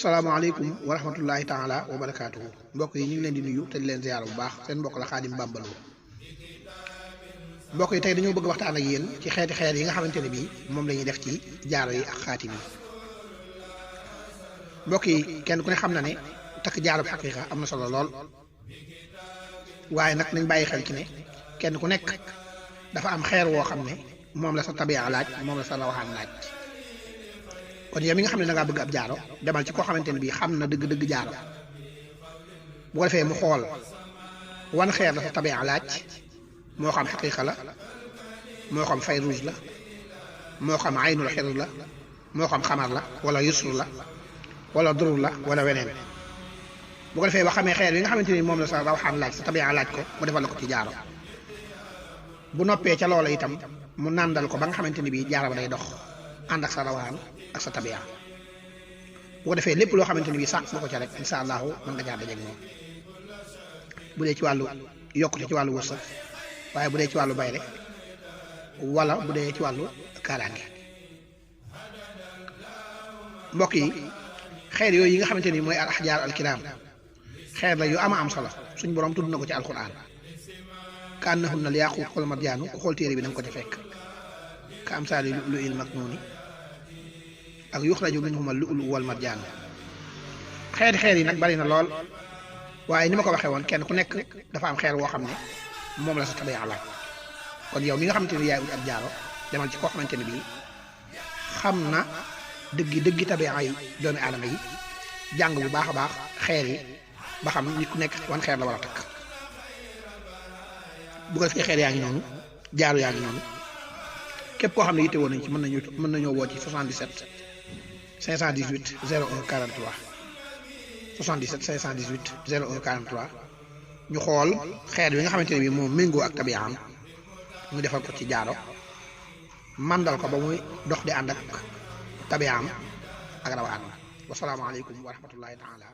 asalaamaaleykum wa rahmatullahi taala wa barakaatuhu mbokk yi ñu ngi leen di nuyu te di leen ziyaar bu baax seen mbokk la Xaadim Bamba Lo mbokk yi tey dañoo bëgg waxtaan ak yéen ci xeeti xeer yi nga xamante ne bii moom la ñuy def ci jaaro yi ak xaatim yi. mbokk yi kenn ku ne xam na ne takk jaaro bu xaqiiqa am na solo lool waaye nag nañ bàyyi xel ci ne kenn ku nekk dafa am xeer woo xam ne moom la sa tabiya laaj moom la sa rawaxaan laaj. kon yow mi nga xam ne da ngaa bëgg ab jaaro demal ci koo xamante ne bii xam na dëgg-dëgg jaaro bu ko defee mu xool wan xeer la sa tabiya laaj moo xam xaqiiqa la moo xam fay rouge la moo xam aynul xir la moo xam xamar la wala yusru la wala durur la wala weneen bu ko defee ba xamee xeer yi nga xamante ni moom la sa rawaxaan laaj sa tabiya laaj ko mu defal la ko ci jaaro bu noppee ca loola itam mu nàndal ko ba nga xamante ni bii jaaro ba day dox ànd ak sa rawaan ak sa tabiya bu ko defee lépp loo xamante ni bii sànq nga ko ca rek insha allahu mën nga jaar dajeeg moom bu dee ci wàllu yokkute ci wàllu wërsëg waaye bu dee ci wàllu bayre wala bu dee ci wàllu kaaraange. mbokk yi xeer yooyu yi nga xamante ni mooy al ahjaar al kiram xeer la yu ama am solo suñ borom tudd na ko ci alquran ka annahunna al yaaqut wal marjaanu ku xool téere bi da nga ko ci fekk ka amsaali lu'lu'il maknuuni ak yuxraju minhuma lu'lu wal marjaan. xeer yi nag bari na lool waaye ni ma ko waxee woon kenn ku nekk dafa am xeer woo xam ne moom la sa tabiya laaj. kon yow mi nga xamante ne yaay ut ab jaaro demal ci koo xamante ne bii xam na dëggi tabiya yi doomi aadama yi jàng bu baax a baax xeer yi ba xam nit ku nekk wan xeer la war a takk. bu ko defee xeer yaa ngi noonu jaaro yaa ngi noonu képp koo xam ne yitte woon nañ ci mën nañoo woo ci 77 518 01 43 77 518 01 43 ñu xool xeer bi nga xamante ne bii moom méngoo ak tabiyaam ñu defal ko ci jaaro mandal ko ba muy dox di ànd ak tabiyaam ak rawaan. wasalaamaaleykum wa rahmatullahi taala